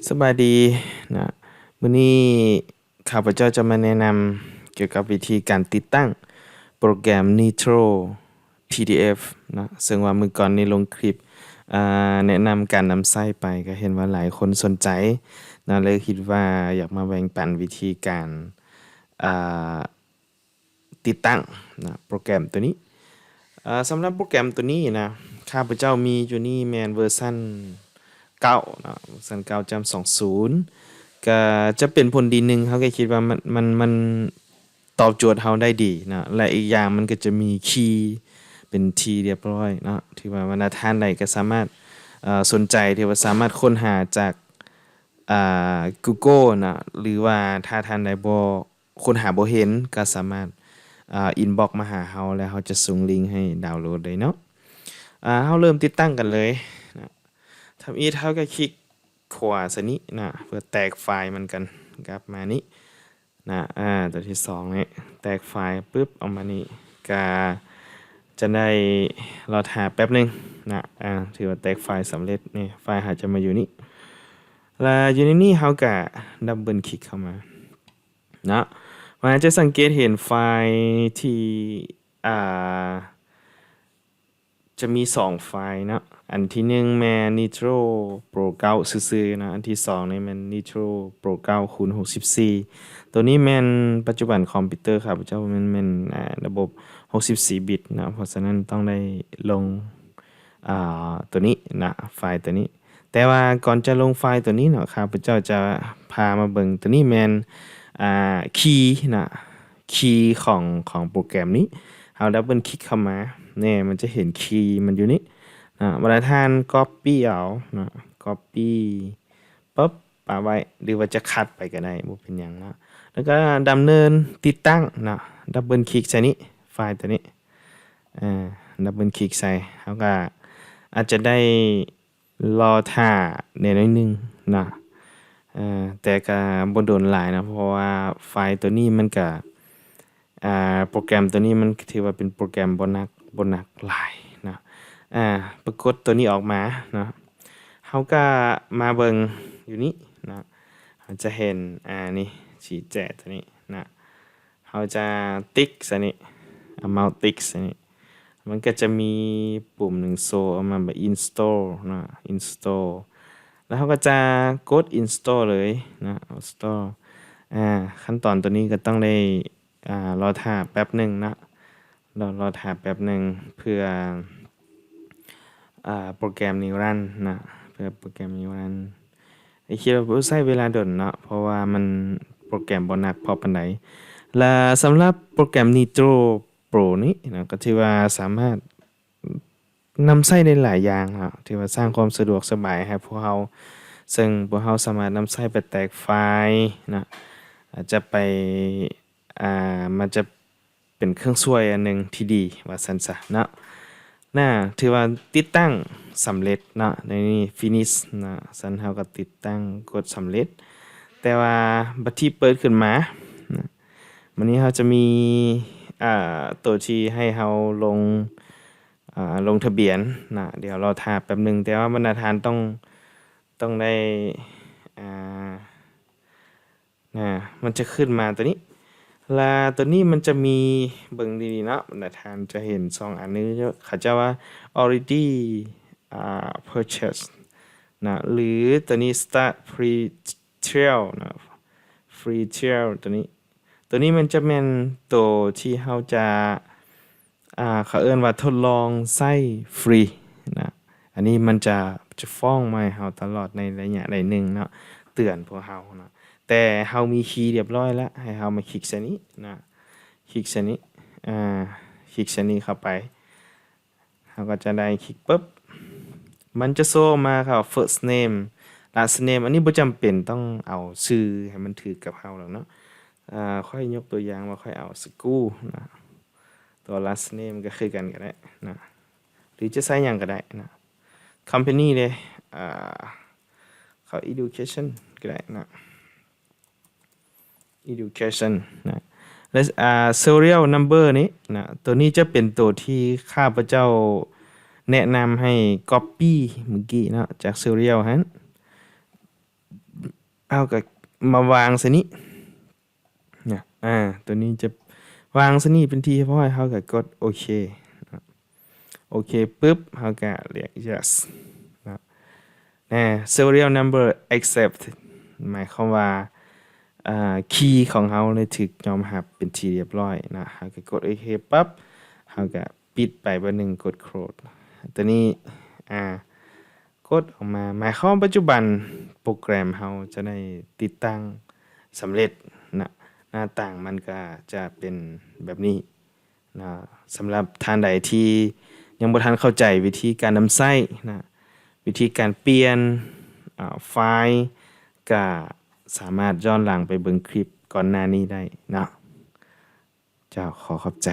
ສະບາຍດີນະ ມື້ນີ້ຂ້າພະເຈົ້າຈະມາແນະນຳກ່ຽວກັບວິທີການຕິດຕັ້ງໂປຣແກຣມ Nitro ທີ ດີ ເອັຟ ນະ ເຊິ່ງວ່າມື້ກ່ອນນີ້ລົງຄລິບ ອາ ແນະນຳການນຳໃຊ້ໄປ ກໍເຫັນວ່າຫຼາຍຄົນສົນໃຈນະ ເລີຍຄິດວ່າຢາກມາແບ່ງປັນວິທີການ ອາ ຕິດຕັ້ງນະ ໂປຣແກຣມໂຕນີ້. ເອີ ສຳລັບໂປຣແກຣມໂຕນີ້ນະ ຂ້າພະເຈົ້າມີຢູ່ນີ້ແມ່ນເວີຊັນເກົ້າເນາະ ເວີຊັນເກົ້າຈ້ຳສອງສູນ ກະຈະເປັນຜົນດີໜຶ່ງ ເຮົາກະຄິດວ່າມັນ ມັນ ມັນຕອບໂຈດເຮົາໄດ້ດີເນາະ ແລະ ອີກຢ່າງມັນກະຈະມີຄີເປັນທີຮຽບຮ້ອຍເນາະ ຖືວ່າບັນດາທ່ານໃດກະສາມາດ ເອີ ສົນໃຈ ຖືວ່າສາມາດຄົ້ນຫາຈາກ ອາ Google ເນາະ ຫຼືວ່າຖ້າທ່ານໃດບໍ່ ຄົ້ນຫາບໍ່ເຫັນ ກໍສາມາດ ອາ ອິນບັອກມາຫາເຮົາ ແລ້ວເຮົາຈະສົ່ງລິງໃຫ້ດາວໂຫຼດເລີຍເນາະ. ອາ ເຮົາເລີ່ມຕິດຕັ້ງກັນເລີຍນະ. ທຳອິດເຮົາກໍຄລິກຂວາຊະນີ້ນະ ເພື່ອແຕກໄຟລ໌ມັນກັນ ກັບມານີ້ນະ. ອາ ຕົວທີສອງນີ້ ແຕກໄຟລ໌ປຶບ ອອກມານີ້ ກະຈະໄດ້ລໍຖ້າແປັບໜຶ່ງນະ. ອາ ຖືວ່າແຕກໄຟລ໌ສຳເລັດ. ນີ້ ໄຟລ໌ເຮົາຈະມາຢູ່ນີ້ ແລະ ຢູ່ໃນນີ້ເຮົາກະດັບເບິນຄລິກເຂົ້າມາ ເນາະ ວ່າຈະສັງເກດເຫັນໄຟລ໌ທີ່ ອ່າ ຈະມີສອງໄຟລ໌ເນາະ ອັນທີໜຶ່ງແມ່ນ Nitro Pro ເກົ້າຊື່ໆເນາະ ອັນທີສອງນີ້ແມ່ນ Nitro Pro ເກົ້າຄູນຫົກສິບສີ່ ໂຕນີ້ແມ່ນປັດຈຸບັນຄອມພິວເຕີຂ້າພະເຈົ້າແມ່ນ ແມ່ນ ອ່າ ລະບົບຫົກສິບສີ່ບິດເນາະ ເພາະສະນັ້ນຕ້ອງໄດ້ລົງ ອ່າ ໂຕນີ້ນະ ໄຟລ໌ໂຕນີ້. ແຕ່ວ່າກ່ອນຈະລົງໄຟລ໌ໂຕນີ້ເນາະ ຂ້າພະເຈົ້າຈະພາມາເບິ່ງ ໂຕນີ້ແມ່ນ ອ່າ ຄີນະ ຄີຂອງ ຂອງໂປຣແກຣມນີ້. ເຮົາດັບເບິນຄລິກເຂົ້າມາ ແນ່ ມັນຈະເຫັນຄີມັນຢູ່ນີ້ນະ ບັນດາທ່ານກັອບປີ້ເອົານະ ກັອບປີ້ປຶບ ປະໄວ້ ຫຼືວ່າຈະຄັດໄປກໍໄດ້ ບໍ່ເປັນຫຍັງເນາະ. ແລ້ວກໍດຳເນີນຕິດຕັ້ງເນາະ ດັບເບິນຄລິກໃສ່ນີ້ ໄຟລ໌ໂຕນີ້ ອາ ດັບເບິນຄລິກໃສ່ ເຮົາກໍອາດຈະໄດ້ລໍຖ້າແດ່ໜ້ອຍໜຶ່ງເນາະ ເອີ ແຕ່ກໍບໍ່ດົນຫຼາຍເນາະ ເພາະວ່າໄຟລ໌ໂຕນີ້ມັນກໍ ອ່າ ໂປຣແກຣມໂຕນີ້ມັນຖືວ່າເປັນໂປຣແກຣມບໍ່ໜັກ ບໍ່ໜັກຫຼາຍເນາະ. ອາ ປາກົດໂຕນີ້ອອກມາເນາະ ເຮົາກະມາເບິ່ງຢູ່ນີ້ເນາະ ເຮົາຈະເຫັນ ອາ ນີ້ ສີແຈໂຕນີ້ເນາະ ເຮົາຈະຕິກໃສ່ນີ້ ເອົາເມົາຕິກໃສ່ນີ້ ມັນກະຈະມີປຸ່ມໜຶ່ງໂຊອອກມາວ່າ install ເນາະ install ແລ້ວເຮົາກະຈະກົດ install ເລີຍເນາະ install. ອາ ຂັ້ນຕອນໂຕນີ້ກະຕ້ອງໄດ້ ອ່າ ລໍຖ້າແປັບໜຶ່ງເນາະ ລໍ ລໍຖ້າແປັບໜຶ່ງ ເພື່ອ ອ່າ ໂປຣແກຣມນີ້ຣັນນະ ເພື່ອໂປຣແກຣມນີ້ຣັນ. ໄດ້ຄິດວ່າບໍ່ໃຊ້ເວລາດົນເນາະ ເພາະວ່າມັນ ໂປຣແກຣມບໍ່ໜັກພໍປານໃດ. ແລະ ສຳລັບໂປຣແກຣມ Nitro Pro ນີ້ນະ ກໍຖືວ່າສາມາດ ນຳໃຊ້ໄດ້ຫຼາຍຢ່າງເນາະ ຖືວ່າສ້າງຄວາມສະດວກສະບາຍໃຫ້ພວກເຮົາ ເຊິ່ງພວກເຮົາສາມາດນຳໃຊ້ໄປແຕກໄຟລ໌ນະ ອາດຈະໄປ ອ່າ ມັນຈະເປັນເຄື່ອງຊ່ວຍອັນໜຶ່ງທີ່ດີ ວ່າຊັ້ນຊະເນາະ. ນະ ຖືວ່າຕິດຕັ້ງສຳເລັດເນາະ ໃນນີ້ finish ນະ ຊັ້ນເຮົາກໍຕິດຕັ້ງ ກົດສຳເລັດ ແຕ່ວ່າບັດທີເປີດຂຶ້ນມານະ ມື້ນີ້ເຮົາຈະມີ ອ່າ ໂຕທີ່ໃຫ້ເຮົາລົງ ອ່າ ລົງທະບຽນນະ ດຽວລໍຖ້າແປັບໜຶ່ງ ແຕ່ວ່າບັນດາທ່ານຕ້ອງ ຕ້ອງໄດ້ ອ່າ ນະ ມັນຈະຂຶ້ນມາໂຕນີ້ ລະໂຕນີ້ມັນຈະມີ ເບິ່ງດີໆເນາະ ບັນດາທ່ານຈະເຫັນສອງອັນນີ້ ເຂົາເຈົ້າວ່າ already ອ່າ purchase ນະ ຫຼືໂຕນີ້ start free trial ນະ free trial ໂຕນີ້ ໂຕນີ້ມັນຈະແມ່ນໂຕທີ່ເຮົາຈະ ອ່າ ເຂົາເອີ້ນວ່າທົດລອງໃຊ້ຟຣີນະ ອັນນີ້ມັນຈະ ຈະຟ້ອງມາໃຫ້ເຮົາຕະຫຼອດໃນໄລຍະໃດໜຶ່ງເນາະ ເຕືອນພວກເຮົາເນາະ ແຕ່ເຮົາມີຄີຮຽບຮ້ອຍລະ ໃຫ້ເຮົາມາຄລິກໃສ່ນີ້ນະ ຄລິກໃສ່ນີ້ ອ່າ ຄລິກໃສ່ນີ້ເຂົ້າໄປ ເຮົາກໍຈະໄດ້ຄລິກປຶບ ມັນຈະໂຊມາເຂົ້າ first name last name ອັນນີ້ບໍ່ຈຳເປັນຕ້ອງເອົາຊື່ໃຫ້ມັນຖືກກັບເຮົາດອກເນາະ ອ່າ ຂ້ອຍຍົກຕົວຢ່າງວ່າຂ້ອຍເອົາສະກູນະ ຕົວ last name ກໍຄືກັນກໍໄດ້ນະ ຫຼືຈະໃຊ້ຫຍັງກໍໄດ້ນະ company ເດ້ ອ່າ ເຂົ້າ education ກໍໄດ້ນະ education ນະ ແລະ ອ່າ serial number ນີ້ນະ ໂຕນີ້ຈະເປັນໂຕທີ່ຂ້າພະເຈົ້າແນະນຳໃຫ້ copy ມື້ກີ້ເນາະ ຈາກ serial ຫັ້ນ ເຮົາກໍມາວາງໃສ່ນີ້ນະ ອາ ຕົວນີ້ຈະວາງໃສ່ນີ້ເປັນທີ່ຮຽບຮ້ອຍ ເຮົາກໍກົດໂອເຄນະ. ໂອເຄປຶບ ເຮົາກໍລຽກ yes ນະ ນະ serial number accept ໝາຍຄວາມວ່າ ອ່າ ຄີຂອງເຮົາໄດ້ຖືກຍອມຮັບເປັນທີ່ຮຽບຮ້ອຍນະ. ເຮົາກໍກົດໂອເຄປັບ ເຮົາກໍປິດໄປບາດໜຶ່ງ ກົດ close ຕົວນີ້ ອ່າ ກົດອອກມາ ໝາຍຄວາມປັດຈຸບັນໂປຣແກຣມເຮົາຈະໄດ້ຕິດຕັ້ງສຳເລັດນະ. ໜ້າຕ່າງມັນກໍຈະເປັນແບບນີ້ນະ. ສຳລັບທ່ານໃດທີ່ຍັງບໍ່ທັນເຂົ້າໃຈວິທີການນຳໃຊ້ນະ ວິທີການປ່ຽນ ອາ ໄຟລ໌ ກະສາມາດຍ້ອນຫຼັງໄປເບິ່ງຄລິບກ່ອນໜ້ານີ້ໄດ້ເນາະ. ເຈົ້າ ຂໍຂອບໃຈ.